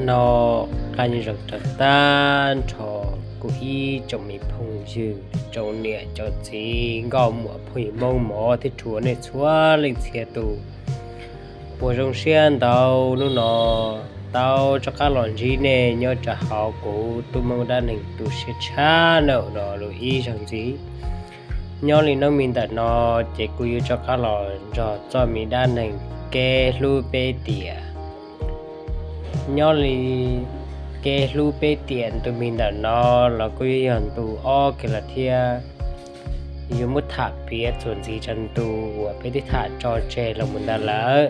No, qab nyob zoo rau tag nrho kuv ib tsoom me phooj ywg, tsoom niam tsoom txiv, nkauj muam phooj ywg Hmoob mov thiab rhuav nej txhua leej txhia tus. Uas zoo siab ntau hnub no tau rov qab los ntsib nej nyob rau hauv kuv Tub Hmoob dab neeg tu siab tshaj nawb no lub ib zaug ntxiv. Nyob li hnub me ntawm no ces kuv yuav rov qab los nrog txoj me dab neeg kev hlub peb tiam. Nyob li kev hlub peb tiam ntu me ntawm no los kuj yuav yog ntu ob kiag lawm thiab. Yuav muab tham piav txuas ntxiv rau ntu uas peb twb tham tso tseg los mus ntawd lawm.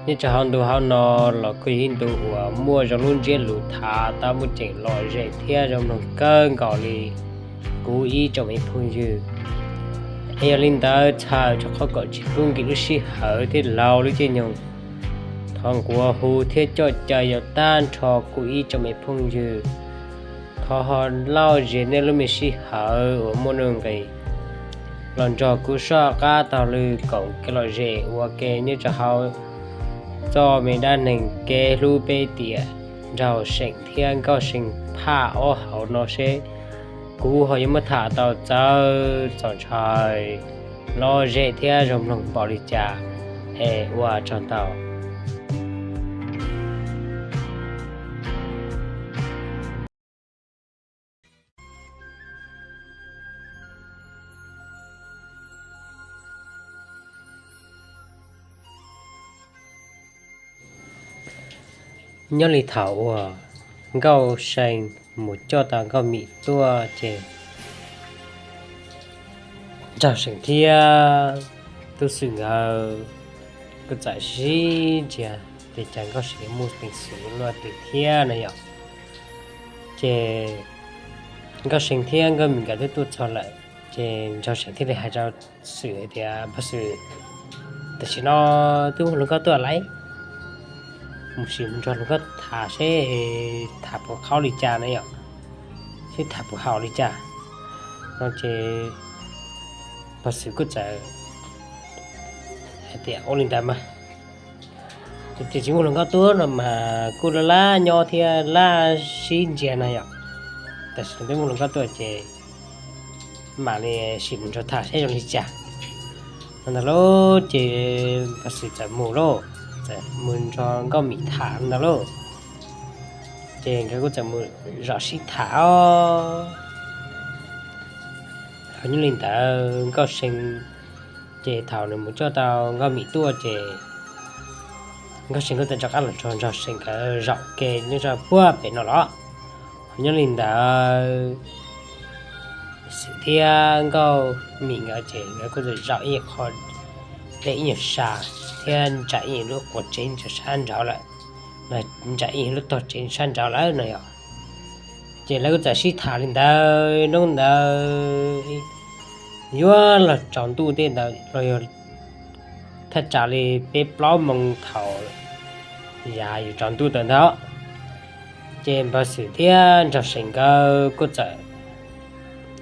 Nyob rau hauv ntu hauv no los kuj yog ib ntu uas muaj zoo lub ntsiab lus tham tau muaj ceem lom zem thiab zoo mloog kawg nkaus li kuv ib tsoom me phooj ywg. Es yog li ntawd txhawm rau qhov kom tsis pub nkim lub sij hawm thiab laug lub caij nyoog, thov nquas hu thiab coj caw yaus tag nrho kuv ib tsoom me phooj ywg, thov ho lauj zias nej lub me sij hawm uas muaj nuj nqis los nrog kuv soj qab taug lw koom kev lom zem ua ke nyob rau hauv txoj me dab neeg kev hlub peb tiam nraug seem thiab nkauj see phaj ob hauv no seb kuv ho yuav muab tham tau txawv txaus ntshai lom zem thiab zoo mloog npaum li cas. Es ua tsaug ntau. Nyob li thaum uas nkauj see mus coj tau nkauj mim tuaj ces nraug seem thiab tub xwm nkawd kuj txawm sib ntsia tias cas nkauj see muaj peev xwm luaj twg thiab no yom. Ces nkauj see thiab nkauj mim nkawd twb tuaj txog lawm, ces nraug seem thiaj li hais rau xwm hais tias, Npawg xwm, tam sim no twb muaj hluas nkauj tuaj lawm, mus sim mus nrog hluas nkauj tham seb tham puas qhaub li cas na yom, seb tham puas haum li cas no. Ces npawg xwm kuj txawm hais tias, Ua li ntawd mas, tias tsis muaj hluas nkauj tuaj no mas kuj laj laj nyob thiab laj sib ntsia na yom, tam sim no twb muaj hluas nkauj tuaj ces mam li sim mus nrog tham seb zoo li cas no ntag lauj. Ces npawg xwm txawm mus lauj, txawm mus nrog nkauj mim tham ntag lauj. Ces nkawd kuj txawm mus zaum sib tham os. Ho nyob li ntawd nkauj see ces thaum nws mus coj tau nkauj mim tuaj ces nkauj see kuj txawm rov qab los nrog nraug seem nkawd zaum ke nyob rau puag pem no los. Ho nyob li ntawd xwm thiab nkauj mim nkawd ces nkawd kuj txawm zaum ib qho deb ib nyuag sab thiab ntsais ib nyuag lub quav tsev rau sab nraud lawm, ntsais ib nyuag lub tog tsev sab nraud lawm no yom. Ces lawv kuj txawm sib tham li ntawd hnub ntawd yuav los tsaus ntuj tej ntawd los yog thaj tsam li peb plaub moos thaum yav yuav tsaus ntuj tawm ntawd, ces npawg xwm thiab nraug seem nkawd kuj txawm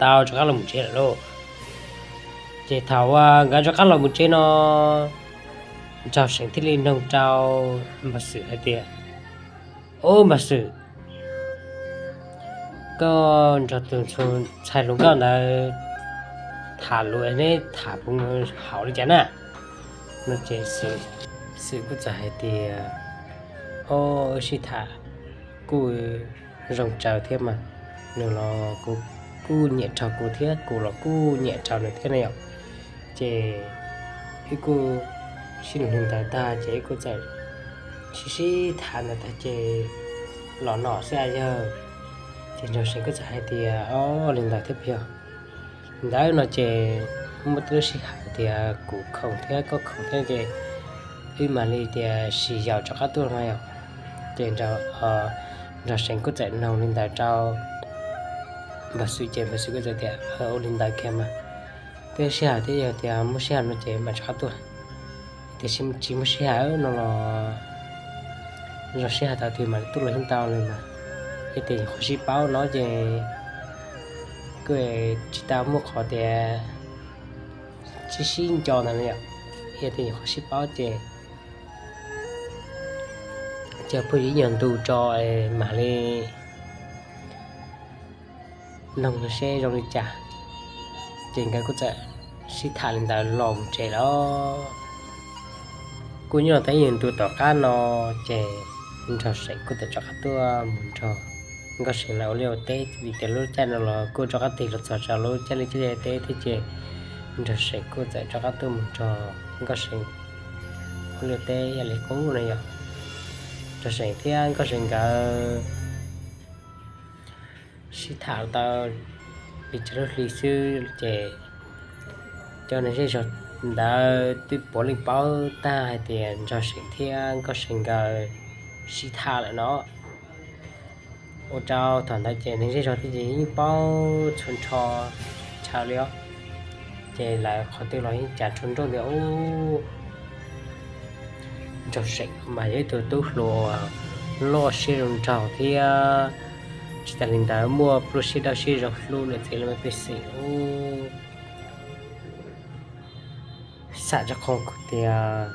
tau rov qab los mus tsev lawm lauj. Ces thaum uas nkawd rov qab los mus tsev no, nraug seem thiaj li noog rau npawg xwm hais tias, Ub npawg xwm, koj nrog tus ntxhais hluas nkauj ntawd tham lus neb tham puas haum li cas na? No ces xwm kuj txawm hais tias, Au, wb sib tham kuj zoo tsaws thiab mas, nws los kuj nyiam raug kuv thiab kuv los kuj nyiam raug nws thiab na yom. Ces wb kuj sib nug li ntawd tag ces wb kuj txawm sib sib tham ntawd tag ces los no xwb yawg. Ces nraug seem kuj txawm hais tias, Au, li ntawd thiab puas yog? Ntawd no ces muaj tej lub sij hawm tias kuv khoom thiab koj khoom thiab ces wb mam li tias sib yaum rov qab tuaj no yom. Ces nraug seem kuj txawm noog li ntawd rau npawg xwm ces npawg xwm kuj txawm tias, Ua li ntawd kiag mas, tej sij hawm thiab yog tias muaj sij hawm no ces mam rov qab tuaj, tiam sis tsis muaj sij hawm no los zog sij hawm tau twg mam li tuaj los yeej tau li mas. Yog tias nyuam qhuav sib paub no ces kuj tsis tau muaj qhov tias sib sib nco ntawd li yom. Yog tias nyuam qhuav sib paub ces Ces pheej ib nyuag ntu tso es mam li noog seb zoo li cas. Ces nkawd kuj txawm sib tham li ntawd los mus tsev lawm. Kuj nyob los tau ib nyuag ntu tom qab no, ces Nraug Seem kuj txawm rov qab tuaj mus nrog Nkauj See lawv ua liaj ua teb, vim tias lub caij no los kuj rov qab tig los txog rau lub caij liaj caij teb thiab, ces Nraug Seem kuj txawm rov qab tuaj mus nrog Nkauj See ua liaj teb ib yam li qub no yog. Nraug Seem thiab Nkauj See nkawd sib tham tau li tsawg lub hli xwb, ces cov neeg zej zog ntawd twb puav leej paub tag hais tias Nraug Seem thiab Nkauj See nkawd sib tham lawm no. Ua rau thaum ntawd ces neeg zej zog thiaj yeej paub txhua nrho chaw li os. Ces lawv qhov twg los yeej cav tsuag nrauj tias, Ub, Nraug Seem mas yog ib tug tub hluas loj siab zoo nraug thiab, tsis tas li ntawd muaj pluaj siab dawb siab zoo hlub niam txiv laj mej pej xeem ub. Xam rau qhov tias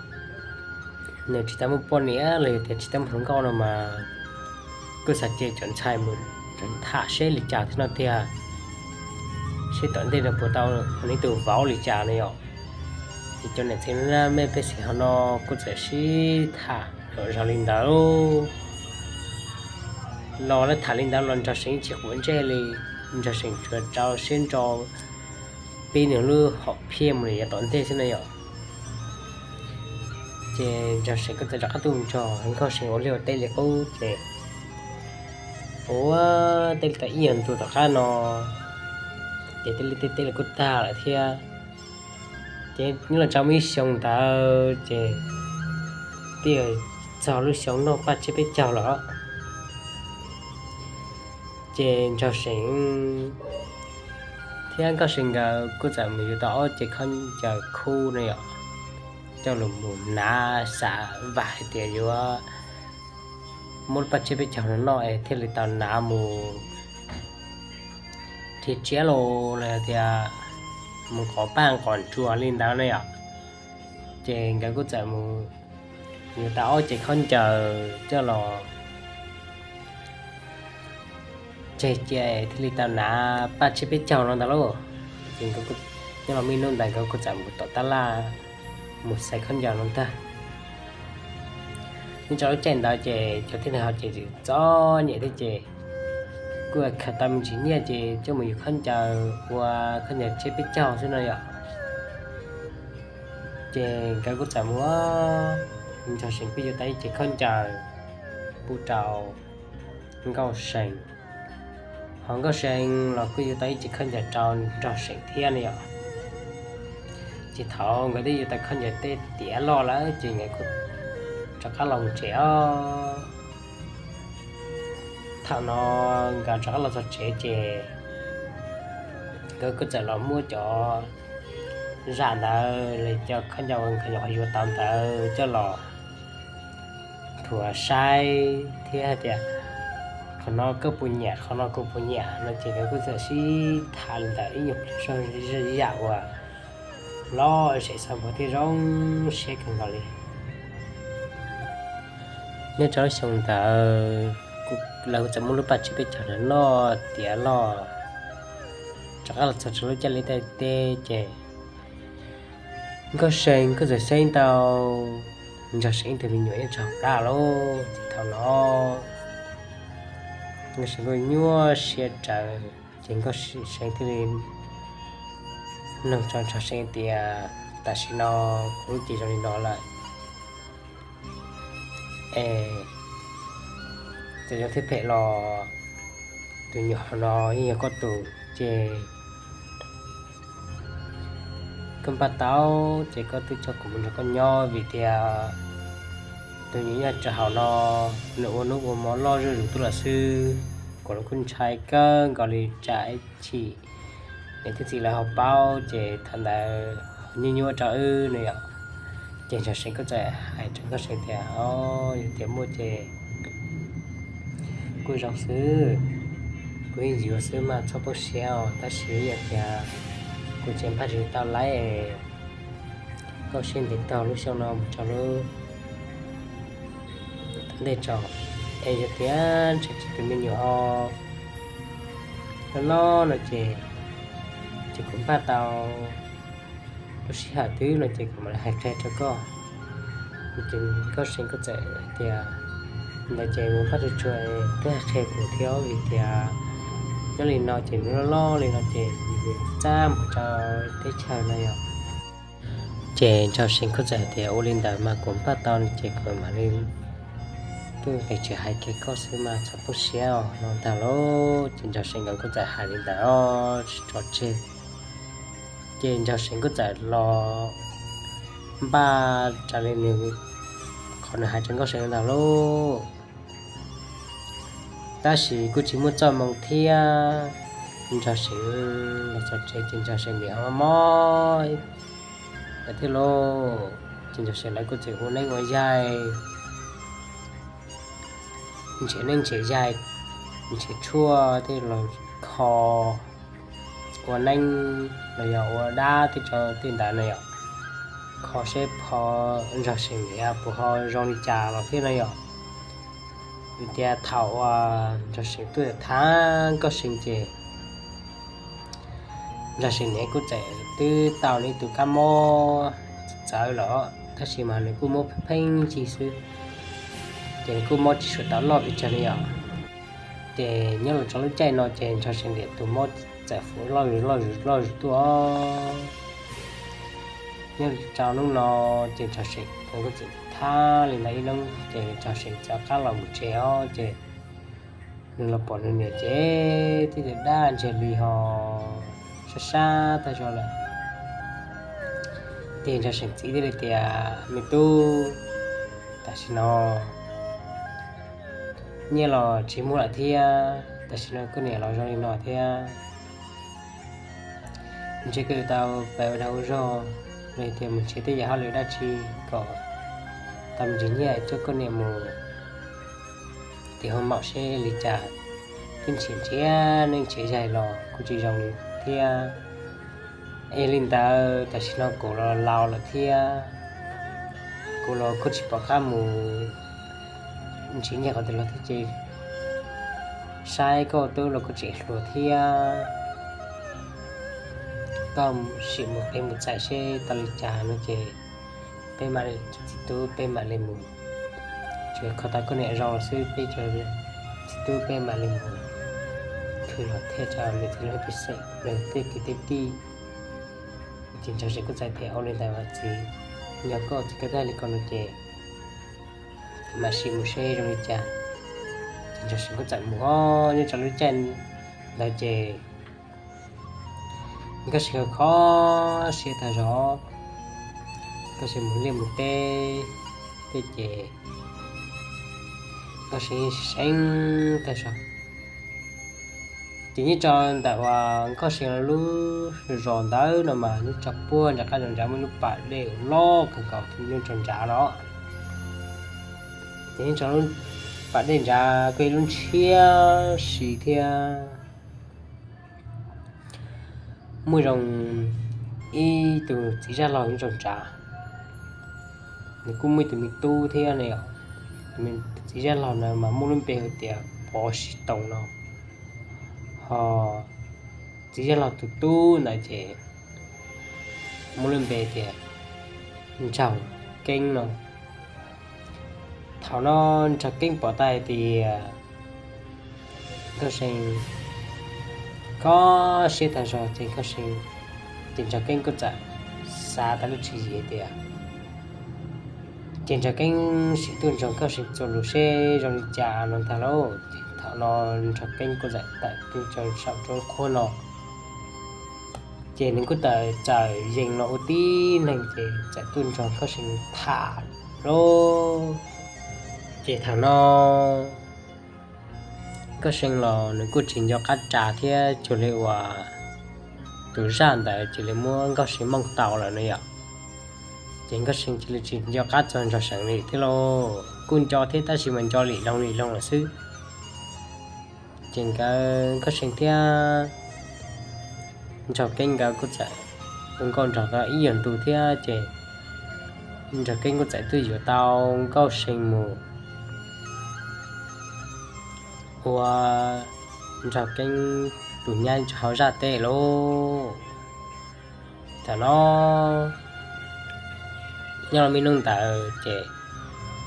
nws tsis tau muaj poj niam los yog tias tsis tau muaj hluas nkauj no mas, kuj xav cia cov ntxhais mus tham seb li cas thiab no tiag, seb tom ntej no puas tau ib tug vauv li cas no yom. Ces cov niam txiv laj mej pej xeem hauv no kuj txawm sib tham los zoo li ntawd. Los lawv tham li ntawd los Nraug Seem tsis quav ntsej li, Nraug Seem tsuas rau siab ntso pib nws lub hom phiaj mus li yav tom ntej xwb no yom. Ces Nraug Seem kuj txawm rov qab tuaj nrog Nkauj See ua liaj ua teb li qub ces ua teb li tau ib nyuag ntu tom qab no, ces tej liaj tej teb los kuj tag lawm thiab. Ces nyob los tau muaj ib xyoo ntawd ces twb yog txog lub xyoo noj paj tsiab peb caug lawm. Ces Nraug Seem thiab Nkauj See nkawd kuj txawm mus yuav tau ob cev khaub ncaws khub no yom, coj los mus hnav, xav vam hais tias yuav muab lub paj tsiab peb caug no noj es thiaj li tau hnav mus rhiab tsiab los yog tias mus qov paj qov nruas li ntawd na yom. Ces nkawd kuj txawm mus yuav tau ob cev khaub ncaws coj los tseg cia thiaj li tau hnav paj tsiab peb caug no ntag lauj. Ces nyob los muaj ib hnub ntawd nkawd kuj txawm mus tom tab laj mus xaiv khaub ncaws no ntag. Nyob rau lub caij ntawd ces cov tib neeg hauv ces txom nyem thiab ces kuj khaws tau me ntsis nyiaj ces coj mus yuav khaub ncaws ua khaub ncaws tsiab peb caug xwb no yom. Ces nkawd kuj txawm mus, Nraug Seem kuj yuav tau ib cev khaub ncaws pub rau Nkauj See, ho Nkauj See los kuj yuav tau ib cev khaub ncaws rau Nraug Seem thiab no yom. Ces thaum nkawd twb yuav tau khaub ncaws tej tiav loj lawm ces nkawd kuj rov qab los mus tsev os. Thaum no nkawd rov qab los txog tsev ces nkawd kuj txawm los muab cov zam ntawd los cov khaub ncaws uas nkawd nyuam qhuav yuav tau ntawd coj los thuav saib thiab hais tias qhov no koj puas nyiam, qhov no kuv puas nyiam no ces nkawd kuj txawm sib tham li ntawd ib nyuag pliag zoj yam uas loj zem xav npog thiab zoo siab kawg nkaus li. Nyob rau lub xyoo ntawd lawv kuj txawm muab lub paj tsiab peb caug no noj tiav loj, rov qab los txog rau lub caij liaj caij teb ces Nkauj See kuj txawm xeeb tau Nraug Seem ib tug me nyuam nyob rau hauv plab lauj. Ces thaum no Nkauj See kuj nyuaj siab rawv ces Nkauj See thiaj li nug rau Nraug See tias, tam sim no kuv lub cev zoo li no lawm es txawm zoo thiab phem los tus nyuam hauv no yeej yog koj tus, ces koj npaj tau ces koj twb coj kuv mus nrog koj nyob vim tias tus nyuam nyob rau hauv no nws ua hnub ua hmo loj zuj zus tuaj lawm xwb. Kuv los kuj ntshai kawg nkaus li tsam ib chim niam thiab txiv lawv ho paub ces thaum ntawd nyuaj nyuaj rau wb no yom. Ces Nraug See kuj txawm hais rau Nkauj See tias, o, yog tias muaj ces kuj zoo xwb, kuv yeej yuav xwb mas txhob poob siab os, tab sis yog tias kuv tseem npaj tsis tau lawm, koj siab ntev taug lub xyoo no mus rau lub ntej tso, es yog tias ntshe tsis tus me nyuam ho loj loj no ces, ces kuv npaj tau lub sij hawm twg no ces kuv mam li hais qhia rau koj. Ces Nkauj See kuj txawm hais tias, ntawd ces mus npaj tsuag tsuag twb hais qhia kuv thiab, vim tias nyob li no ces nws loj loj li no ces nws txaj mus rau teb chaws no yom. Ces Ntsog See kuj txawm hais tias, ua li ntawd mas kuv npaj tau no ces kuv mam li tuaj nqis tsev hais kiag koj xwb mas txhob tu siab os no ntag lauj. Ces Ntsog See nkawd kuj txawm hais li ntawd tsis tso tseg. Ces Ntsog See kuj txawm los npaj raws li nws, qhov nws hais rau Nkauj See ntag lauj. Tab sis kuj tsis muaj txoj moo thiab, Ntsog See los txog tsev ces Ntsog See niam ho mob lawm thiab lauj. Ces Ntsog See lawv kuj txawm ua neeb ua yaig, nrhiav neeb nrhiav yaig, nrhiav tshuaj thiab los kho ua neeb los yog ua dab thiab tso tej ntawd na yom. Kho seb phov Ntsog See niam puas ho zoo li cas los thiab na yom. Vim tias thaum uas Ntsog See tuaj tham Nkauj See ces Ntsog See niam kuj txawm twb tau nws ib tug kab mob txawv lawm, tab sis mas nws kuj mob pheej pheej xwb, ces nws kuj mob tsis suav tau loj pes tsawg li yom. Ces nyob los txog lub caij no ces Ntsog See niam tus mob txawm fuv loj zuj loj zuj loj zuj tuaj. Nyob rau hnub no ces Ntsog See kuj txawm thab li ntawd ib hnub ces Ntsog See rov qab los mus tsev os, ces nws los pom nws niam ces tib tug dab ntseg li ho sab sab tag zog lawm. Ces Ntsog See txiv thiaj li tias, me tub, tam sim no nyiaj los tsis muaj lawm thiab, tam sim no koj niam los zoo li no thiab, ntshe koj yuav tau pab ua dag ua zog los yog tias mus nrhiav tej yam hauj lwm dab tsi kom tau me ntsis nyiaj coj koj niam mus tim hoo maum seb li cas, twb nrhiav nrhiav neeb nrhiav yaig los kuj tsis zoo li thiab. Es li ntawd tam sim no kuv los laus lawm thiab, kuv los kuj tsis pom qab mus nrhiav nyiaj qhov twg los thiab ces saib koj tub los kuj tseem hluas thiab, koj sim mus qhia mus txais seb tau li cas no ces peb mam li, txiv tub, peb mam li mus, tsuas kho tau koj niam zoo xwb peb, txiv tub, peb mam li mus khwv los thiaj rau niam txiv lub pej xeem, tej kwv tej tij. Ces Ntsog See kuj txawm tias, ua li ntawd mas txiv, yog koj txiv koj tag li ko no ces mam sim mus seb zoo li cas. Ces Ntsog See kuj txawm mus os. Nyob rau lub caij ntawd ces Nkauj See kho siab tag zog, Nkauj See mus liaj mus teb tej ces Nkauj See seev tag zog. Ces nyob rau ntawm uas Nkauj See lub zos ntawd no mas nyob rau puag nram qab zos nrad muaj lub pas dej loj kawg nkaus nyob rau nrad no. Ces nyob rau lub pas dej nrad kuj yog lub ntshiab si thiab. Muaj zoo ib tug txiv zaj laug nyob rau nrad, nws kuj muaj ib tug me tub thiab ne. Tus txiv zaj laug na mas muaj lub npe hu tias Pov Sib Toom no, ho txiv zaj laug tus tub ntawd ces muaj lub npe tias Nraug Keeb no. Thaum no Nraug Keeb pom tau hais tias Nkauj See kho siab tag zog ces Nkauj See, ces Nraug Keeb kuj txawm xav tau lub tswv yim tias, ces Nraug Keeb sim tuaj nrog Nkauj See txuas lus seb zoo li cas no ntag lauj. Ces thaum no Nraug Keeb kuj txawm tawm tuaj rau saum roob qhuab no, ces nws kuj txawm txawm yees los ua tib neeg ces txawm tuaj nrog Nkauj See tham lauj. Ces thaum no Nkauj See los nws kuj tsis nco qab ras thiab, cuag li uas tus zaj ntawd cia li muab Nkauj See mooj tau lawm no yom. Ces Nkauj See cia li tsis nco qab txog Nraug See li thiab lauj. Kuj nco thiab tab sis mas nco lim loog lim loog lawm xwb. Ces nkawd Nkauj See thiab Nraug Keeb nkawd kuj txawm ua nkauj nraug tau ib nyuag ntu thiab ces Nraug Keeb kuj txawm tuaj yuav tau Nkauj See mus ua Nraug Keeb tus nyab tso hauv zaj teb lauj. Thaum no nyob rau me hnub ntawd ces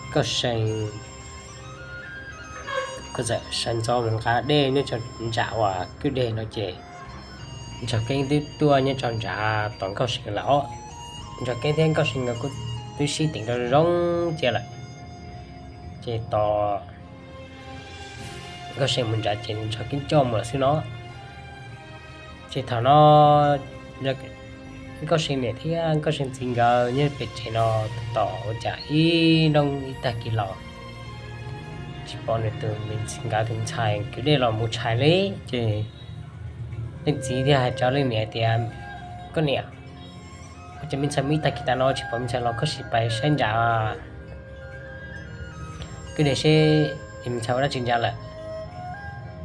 Nkauj See kuj txawm sawv ntxov mus nqa dej nyob rau nram uas kwj deg no ces Nraug Keeb twb tuaj nyob rau nrad tos Nkauj See lawm os. Nraug Keeb thiab Nkauj See nkawd kuj twb sib teem rau zoo cia lawm. Ces tos Nkauj See mus nrad ces Nraug Keeb coj mus lawm xwb no. Ces thaum no Nkauj See niam thiab Nkauj See txiv nkawd nyob pem tsev no tos ua cas ib hnub ib tag kis los tsis pom nws tus, nkawd tus ntxhais kwv dej los mus tshais li. Ces leej txiv thiaj hais rau leej niam hais tias, Koj niam, ua cas me ntxhais mus ib tag kis tas no tsis pom me ntxhais los, koj sim pais saib nram kwj deg seb me ntxhais ua dab tsi nrad lawm.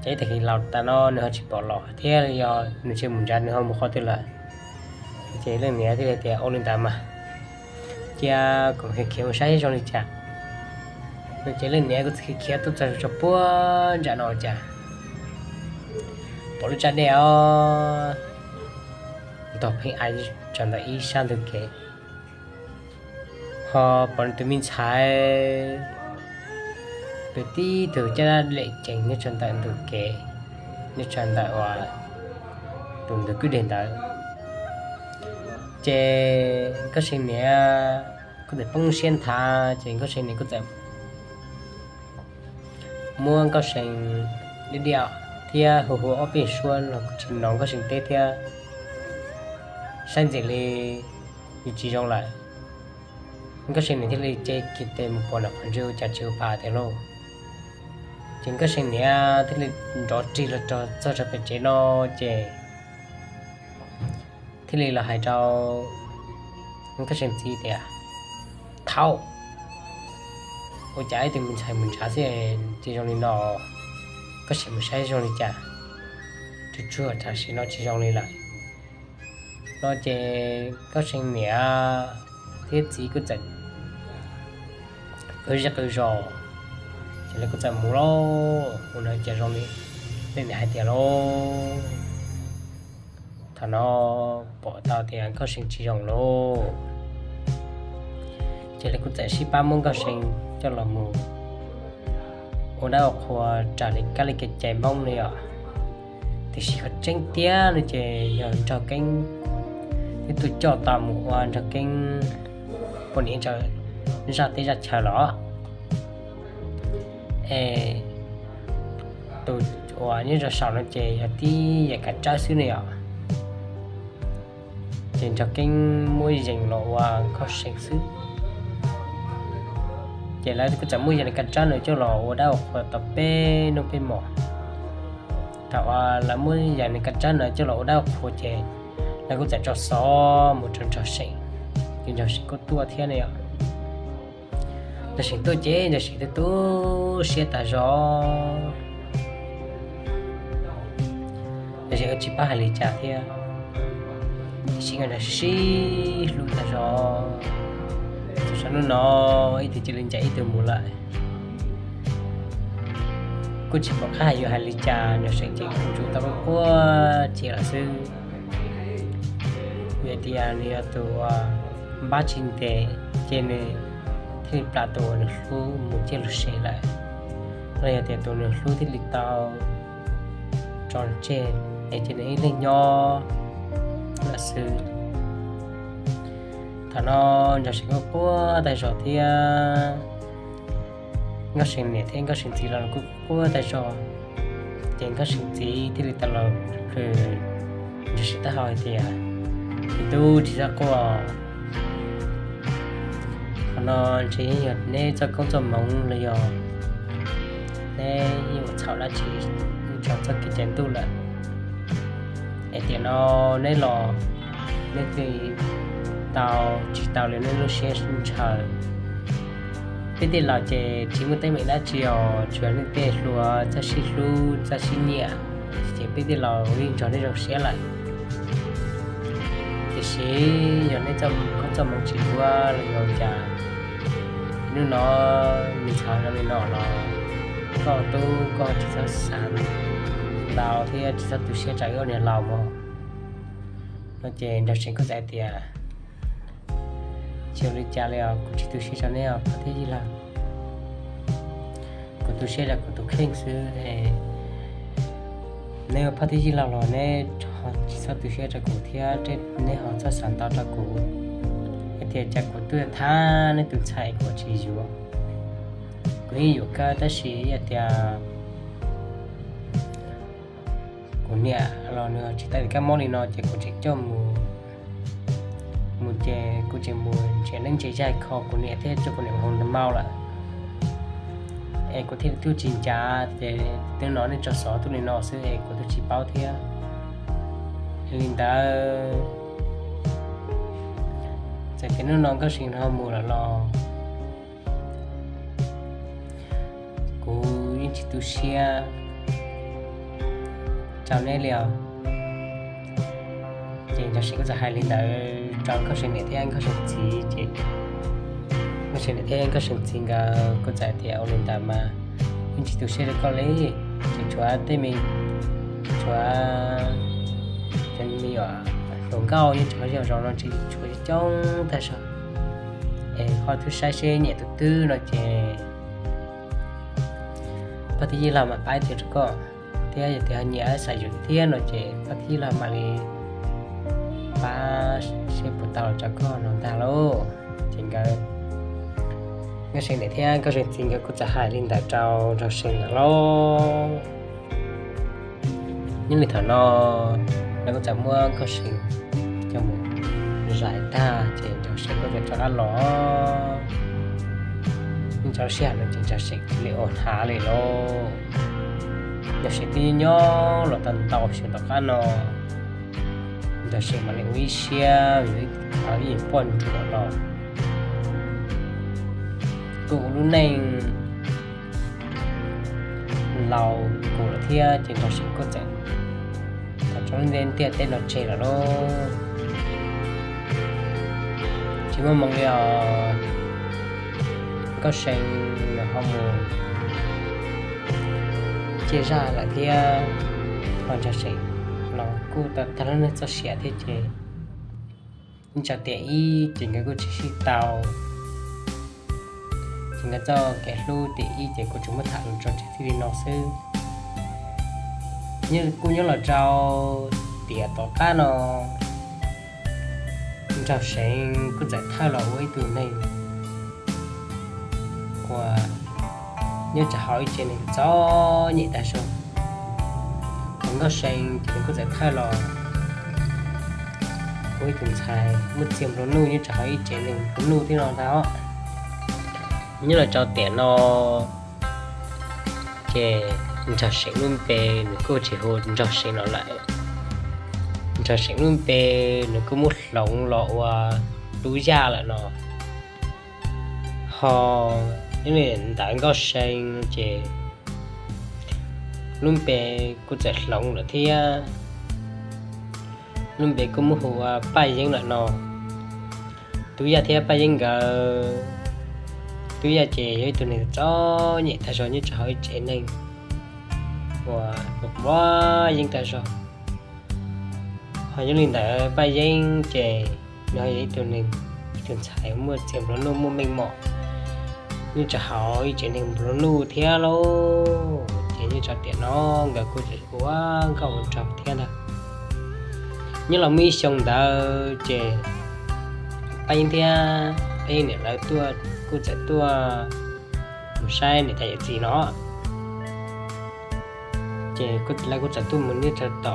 Ces ib tag kis los tas no nws ho tsis pom los thiab, yog nws tsis mus nrad nws ho mus qhov twg lawm? Ces leej niam thiaj li tias, Ua li ntawd mas cia kuv khiav khiav mus saib zoo li cas. No ces leej niam kuj txawm khiav khiav tuaj txog rau puag nram no cas pom lub tsab dej os, ntog pheej ai tsaus ntawm ib sab ntug kev, ho pom nws tus me ntxhais pw tib tug caj dab lem cees nyob rau ntawm ntug kev, nyob rau ntawm uas tus ntug kwj deg ntawd. Ces Nkauj See niam kuj txawm poob siab nthav, ces Nkauj See niam kuj txawm muab Nkauj See diaj diaj thiab hu hu ob peb suab los kuj tsis hnov Nkauj See teb thiab, saib ntxim li yus tsis zoo lawm. Nkauj See niam thiaj li cev kiag tes mus pom nram qhov ntswg ua cas tsis ua pa tiag lauj. Ces Nkauj See niam thiaj li nrov rig los rau txog rau pem tsev no, ces thiaj li los hais rau Nkauj See txiv tias, Thaum ua cas ib tug me ntxhais mus nrad xwb tsis zoo li no, koj sim mus saib zoo li cas, tsuag tsuag tam sim no tsis zoo li lawm. No ces Nkauj See niam thiab txiv kuj txawm qw zej qw zos, ces lawv kuj txawm mus lauj. Mus no ces zoo li leej niam hais tias lauj, thaum no pom tau tias Nkauj See tsis zoo lauj, ces lawv kuj txawm sib pab muab Nkauj See coj los mus ua dab ua qhua raws li kab li kev cai Hmoob li os. Tiam sis qhov tseeb tiag no ces yog Nraug Keeb twb tuaj coj tau mus ua Nraug Keeb poj niam rau zaj teb zaj chaw los. Es tus uas nyob rau saum no ces yog tib yam kav tsawb xwb ne yom. Ces Nraug Keeb muab yees los ua Nkauj See xwb. Ces lawv kuj txawm muab yam li kav tsawb no coj los ua dab ua qhua tau peb hnub peb hmos. Thaum uas lawv muab yam li kav tsawb no coj los ua dab ua qhua ces lawv kuj txawm tso xov mus rau Nraug See, ces Nraug See kuj tuaj thiab ne yom. Nraug See tuaj ces Nraug See tu tu siab tas zog. Nraug See kuj tsis paub hais li cas thiab, tiam sis Nraug See sib hlub tas zog. Txog hnub no ib tug cia li ncaim ib tug mus lawm. Kuj tsis pom qab hais yuav hais li cas, Nraug See ces kuj tsuas tau quaj quaj cia lawm xwb. Vim tias nws yog tus uas npab tsis ntev, ces nws thiaj li plam tus uas nws hlub mus ciaj lug sev lawm, los yog tias tus nws hlub thiaj li tau tso tseg, es ces nws ib leeg nyob lawm xwb. Thaum no Nraug See kuj quaj tag zog thiab, Nkauj See niam thiab Nkauj See txiv los kuj quaj tag zog. Ces Nkauj See txiv thiaj li tau los plhws Nraug See taub hau hais tias, Me tub, tsis txhob quaj. Qhov no ntshe yeej yog neb txoj koob txoj hmoov los yog neb yeej ua txhaum dab tsi rau txoj kev cai ntuj lawm. Es tiam no neb los neb thiaj li tau tsis tau li neb lub siab ntshaw. Peb tej laus ces tsis muaj teeb meem dab tsi os, tsuas yog leej tej hluas txawj sib hlub txawj sib nyiam, ces peb tej laus yeej nrog neb zoo siab lawm. Tiam sis yog neb txoj koob txoj hmoov tsis duab los yog cas, hnub no nws txhaum zoo li no los koj tub koj tsis txhob xav ntau thiab tsis txhob tu siab rau wb niag laus mog. No ces Nraug Seem kuj txawm hais tias, tsis ua li cas li os, kuv tsis tu siab rau neb os Phaj thiab Yij Laug. Kuv tu siab rau kuv tus kheej xwb es neb ua Phaj thiab Yij Laug los neb tsis txhob tu siab rau kuv thiab neb ho txhob xav ntau rau kuv. Hais tias cas kuv tuaj thab neb tus ntxhais kuv tsis yuav, kuv yeej yuav kawg tab sis hais tias kuv niam los nws tsis tau kab mob li no ces kuv tseem coj mus, mus ces kuv tseem mus nrhiav neeb nrhiav yaig kho kuv niam thiab coj kuv niam mus hoo ntawv mau lawm. Es kuv thiaj li tuaj tsis ncav ces hnub no nej tso xov tuaj li no xwb es kuv twb tsis paub thiab. Li ntawd, txawm tias hnub no Nkauj See ho mus lawm los kuv yeej tsis tu siab rau neb li os. Ces Nraug Seem kuj txawm hais li ntawd rau Nkauj See niam thiab Nkauj See txiv ces Nkauj See niam thiab Nkauj See txiv nkawd kuj txawm tias ua li ntawd mas yeej tsis tu siab rau koj li, tseem tshuav tej me, tshuav cov me nyuam hluas nkauj yeej tseem yog zoo no tseem tshuav coob tag zog. Es ho twb saib seb nyiam tus twg no ces Phaj thiab Yij Laug mam pab ib tug rau koj, thiab yog tias ho nyiam xav yuav thiab no ces Phaj thiab Yij Laug mam li pab seb puas tau los rau koj no ntag lauj. Ces nkawd, Nkauj See niam thiab Nkauj See txiv nkawd kuj txawm hais li ntawd rau Nraug See lawm lauj. Nyob li thaum no lawv kuj txawm muab Nkauj See coj mus zais tag ces Nraug See kuj txawm rov qab los. Nyob rau sij hawm no ces Nraug See cia li ua hnav li lauj. Nraug See twb nyob los tau ntau xyoo tom qab no, Nraug See mam li ua ib siab vim ib yim poj ntsuam los kuj ua lub neej laus kuv lawm thiab ces Nraug See kuj txawm tau tso ntiaj teb no tseg lawm lauj. Tsis muaj hmoo li os, Nkauj See nws ho mus ciaj zaj lawm thiab, ho Nraug See los kuj tau tag lub neej txoj sia thiab ces yeej tso tiam ib ces nkawd kuj tsis sib tau. Ces nkawd txoj kev hlub tiam ib ces kuv tsuas muab tham los tso tseg txij li no xwb. Kuj nyob los rau tiam tom qab no Nraug See kuj txawm thawj los ua ib tug neeg uas nyob rau hauv ib tsev neeg txom nyem tag zog. Hos Nkauj See ces nws kuj txawm thawj los ua ib tug ntxhais muaj txiag nplua nuj nyob rau hauv ib tsev neeg nplua nuj thiab no ntag. Nyob los rau tiam no ces Nraug See lub npe nws kuj tsis hu Nraug See no lawm. Nraug See lub npe nws kuj muab hloov los ua Tub Yaj lawm no. Ho nyob li ntawd Nkauj See ces lub npe kuj txawm hloov lawm thiab, lub npe kuj muab hu ua Paj Yeeb lawm no. Tub Yaj thiab Paj Yeeb nkawd, Tub Yaj ces yog ib tug neeg txom nyem tag zog nyob rau hauv ib tsev neeg uas quav yeeb tag zog. Ho yog li ntawd Paj Yeeb ces nws yog ib tug neeg, ib tug ntxhais muaj txiag nplua nuj muaj meej mom nyob rau hauv ib tsev neeg nplua nuj thiab lauj. Ces nyob rau tiam no nkawd kuj tseem ua nkauj ua nraug thiab ntag. Nyob los muaj ib xyoo ntawd ces Paj Yeeb thiab Paj Yeeb niam lawv tuaj, kuj txawm tuaj mus saib niam tais yawm txiv no. Ces lawv kuj txawm tuaj mus nyob rau tom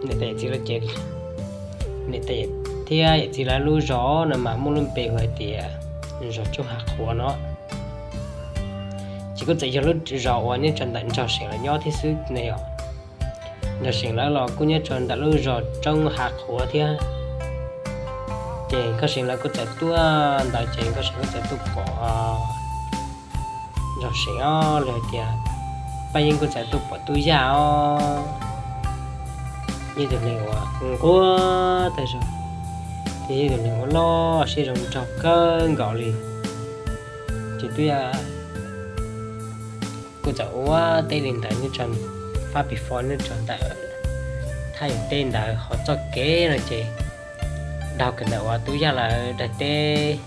niam tais yawm txiv lawv ces niam tais thiab yawm txiv lawv lub zos no mas muaj lub npe hu hais tias zos Tsoob Hav Qhuav no. Ces kuj txawm yog lub zos uas nyob rau ntawm Nraug Seem lawv nyob thiab xwb ne yom. Nraug Seem lawv los kuj nyob rau ntawm lub zos Tsoob Hav Qhuav thiab. Ces Nkauj See lawv kuj txawm tuaj ntawd ces Nkauj See kuj txawm tuaj pom Nraug Seem os, los hais tias Paj Yeeb kuj txawm tuaj pom Tub Yaj os. Yog ib tug neeg uas nquag tag zog, thiab yog ib tug neeg uas loj siab zoo nraug kawg nkaus li. Ces Tub Yaj kuj txawm ua teb li ntawd nyob rau fab pis fo nyob rau ntawm thaj yeeb teb ntawd. Ho txoj kev no ces dhau kiag ntawm uas Tub Yaj lawv daim teb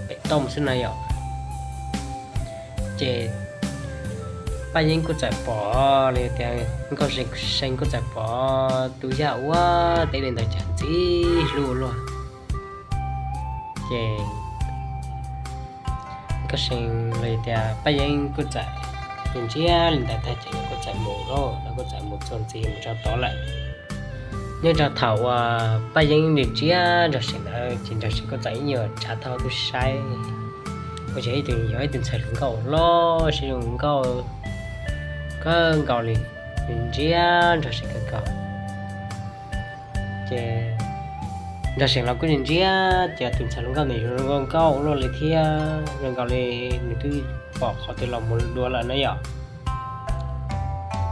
pem toj xwb no yom. Ces Paj Yeeb kuj txawm pom li tias Nkauj See kuj txawm pom Tub Yaj ua teb li ntawd cas ntxim hlub ua luaj. Ces Nkauj See los tias Paj Yeeb kuj txawm ntsia li ntawd tag ces kuj txawm mus lawm, lawv kuj txawm mus txog ntxiv mus rau tod lawm. Nyob rau thaum uas Paj Yeeb ntsia Nraug See ntawd ces Nraug See kuj txawm ib nyuag tsa tau tub saib, ua cas ib tug yog ib tug ntxhais hluas nkauj loj siab zoo nkauj kawg nkaus li, ntsia Nraug See kawg nkaus. Ces Nraug See los kuj ntsia, ces tus ntxhais hluas nkauj ntawd yuav zoo nkauj nkauj ua luaj li thiab, zoo nkaus li nws twb pom qhov twg los mus dua lawm na yom.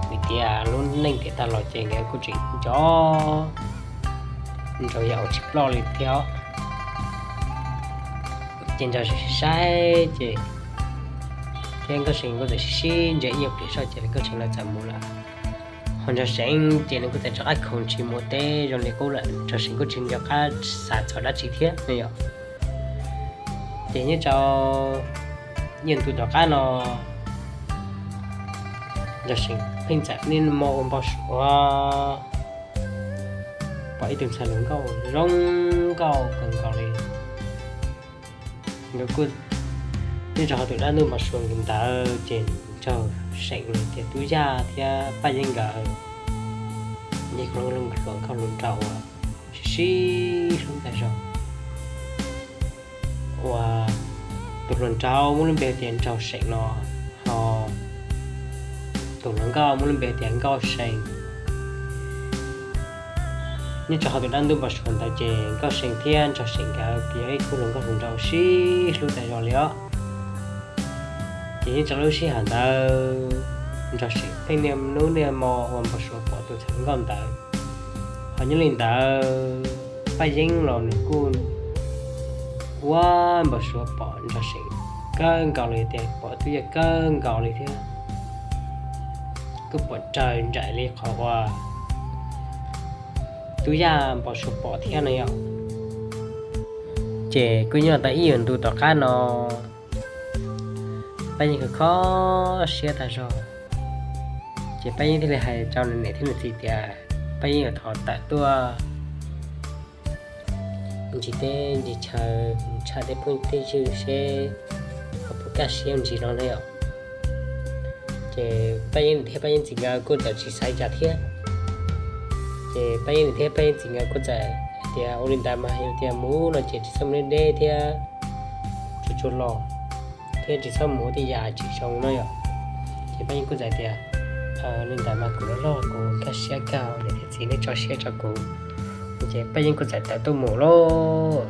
Vim tias lub neej tiam tag los ces nkawd kuj tseem nco nraug yam uas tsis ploj li thiab. Ces Nraug See saib ces thiab Nkauj See kuj txawm sib sib ntsia ib nyuag pliag zog ces Nkauj See lawv txawm mus lawm. Ho Nraug See ces nws kuj txawm rov qab khoov ntshis mus teb zoo li qub lawm, Nraug See kuj tsis nco qab xav txog dab tsi thiab no yom. Ces nyob rau ib ntu tom qab no Nraug See pheej txawm niaj hmo ua npau suav pom ib tug ntxhais hluas nkauj zoo nkauj kawg nkaus li. Nkawd kuj nyob rau hauv tus dab ntub npau suav ntawd ces Nraug See los tias Tub Yaj thiab Paj Yeeb nkawd yog hluas nkauj hluas nraug uas sib sib hlub tag zog. Uas tus hluas nraug muaj lub npe tias Nraug See no, ho tus hluas nkauj muaj lub npe tias Nkauj See. Nyob rau hauv tus dab ntub npau suav ntawd ces Nkauj See thiab Nraug See nkawd yog ib khub hluas nkauj hluas nraug sib hlub tag zog li os. Ces nyob rau lub sij hawm ntawd Nraug See pheej niaj hnub niaj hmo ua npau suav pom tus ntxhais hluas nkauj ntawd. Ho nyob li ntawd Paj Yeeb los nws kuj ua npau suav pom Nraug See kawg nkaus li tias pom Tub Yaj kawg nkaus li thiab. Kuj pom raws nraim li qhov uas Tub Yaj npau suav pom thiab no yom. Ces kuj nyob tau ib yam ntu tom qab no Paj Yeeb kho kho siab tag zog. Ces Paj Yeeb thiaj li hais rau nws niam thiab nws txiv tias Paj Yeeb yuav thov tawm tuaj ncig teb ncig chaw, tshaj tej phooj tej ywg seb ho puas kaj siab ntsis no na yom. Ces Paj Yeeb thiab Paj Yeeb txiv nkawd kuj txawm tsis xav cas thiab. Ces Paj Yeeb thiab Paj Yeeb txiv nkawd kuj txawm hais tias ua li ntawd mas yog tias mus no ces tsis txhob mus deb deb thiab, tsuag tsuag los, thiab tsis txhob mus ua tej yam tsis zoo no yom. Ces Paj Yeeb kuj txawm tias li ntawd mas kuv loj loj kuv kaj siab kawg, niam thiab txiv nej tso siab rau kuv. Ces Paj Yeeb kuj txawm tawm tuaj mus lauj.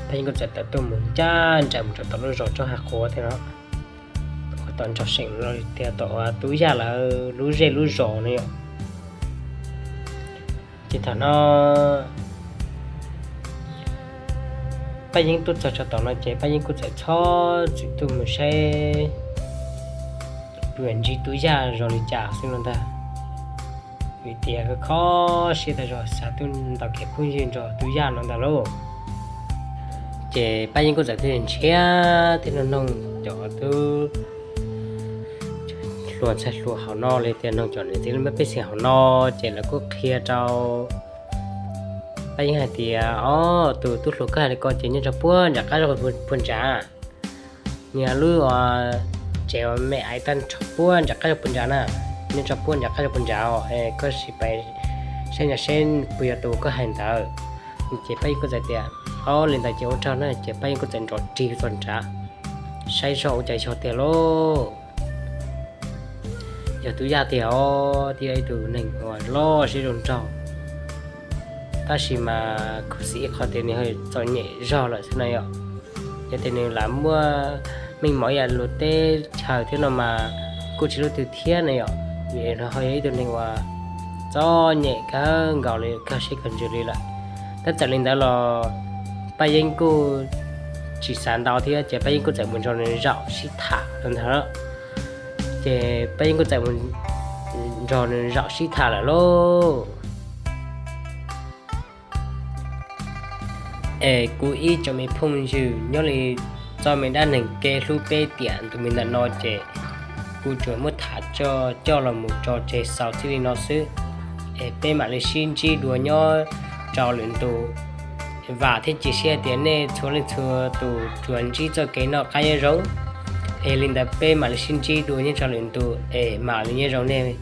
Paj Yeeb kuj txawm tawm tuaj mus ncaj nraim mus rau tom lub zos Tsob Hav Quav thiab no. Tom Nraug See los tias tom Tub Yaj lawv lub zej lub zos no yom. Ces thaum no Paj Yeeb tuaj txog rau tom no ces Paj Yeeb kuj txawm txhob txwm tuaj mus saib puas ntsib Tub Yaj zoo li cas xwb no ntag. Vim tias kho kho siab tag zog xav tuaj ntaus kev phooj ywg nrog Tub Yaj no ntag lauj. Ces Paj Yeeb kuj txawm thiaj nrhiav thiab noog noog cov tub hluas ntxhais hluas hauv no li tias noog cov niam txiv lub npe pej xeem hauv no, ces lawv kuj qhia rau Paj Yeeb hais tias, o, tus tub hluas koj hais li ko ces nyob rau puag nram qab zog puag nrad. Nws lub tsev me aiv tag nrho puag nram qab zog puag nrad na, nyob rau puag nram qab zog puag nrad os, es koj sim pais saib ntawd seb puas yog tus koj hais ntawd. Ces Paj Yeeb kuj txawm tias, o, li ntawd ces ua tsaug na, ces Paj Yeeb kuj txawm nrov rig txog nrad saib zog ua cas yog tiag lauj. Yog Tub Yaj tiag os, twb yog ib tug neeg uas loj siab zoo nraug, tab sis mas khuv xim ib qho tias nws ho txom nyem zog lawm xwb na yom. Yog tias nws lam muaj meej mom ib yam luag teb chaws thiab no mas kuj tsis luaj twg thiab na yom, vim nws ho yog ib tug neeg uas txom nyem kawg nkaus li, kawg siab kawg ntsws li lawm. Tab txawm li ntawd los Paj Yeeb kuj tsis xav ntau thiab ces peb yeej kuj txawm mus nrog nws zaum sib tham ntag. Ces peb yeej kuj txawm mus nrog nws zaum sib tham lawm lauj. Es kuv ib tsoom me phooj ywg, nyob li txoj me dab neeg kev hlub peb tiam ntu me ntawm no ces kuv tsuas muab tham coj los mus tso tseg xaus txij li no xwb. Es peb mam li sib ntsib dua nyob rau lwm ntu. Vam thiab cia siab tias nej txhua leej txhua tus tsuas ntsib txoj kev noj qab nyob zoo. Es li ntawd peb mam li sib ntsib dua nyob rau lwm ntu, es mam li nyob zoo nej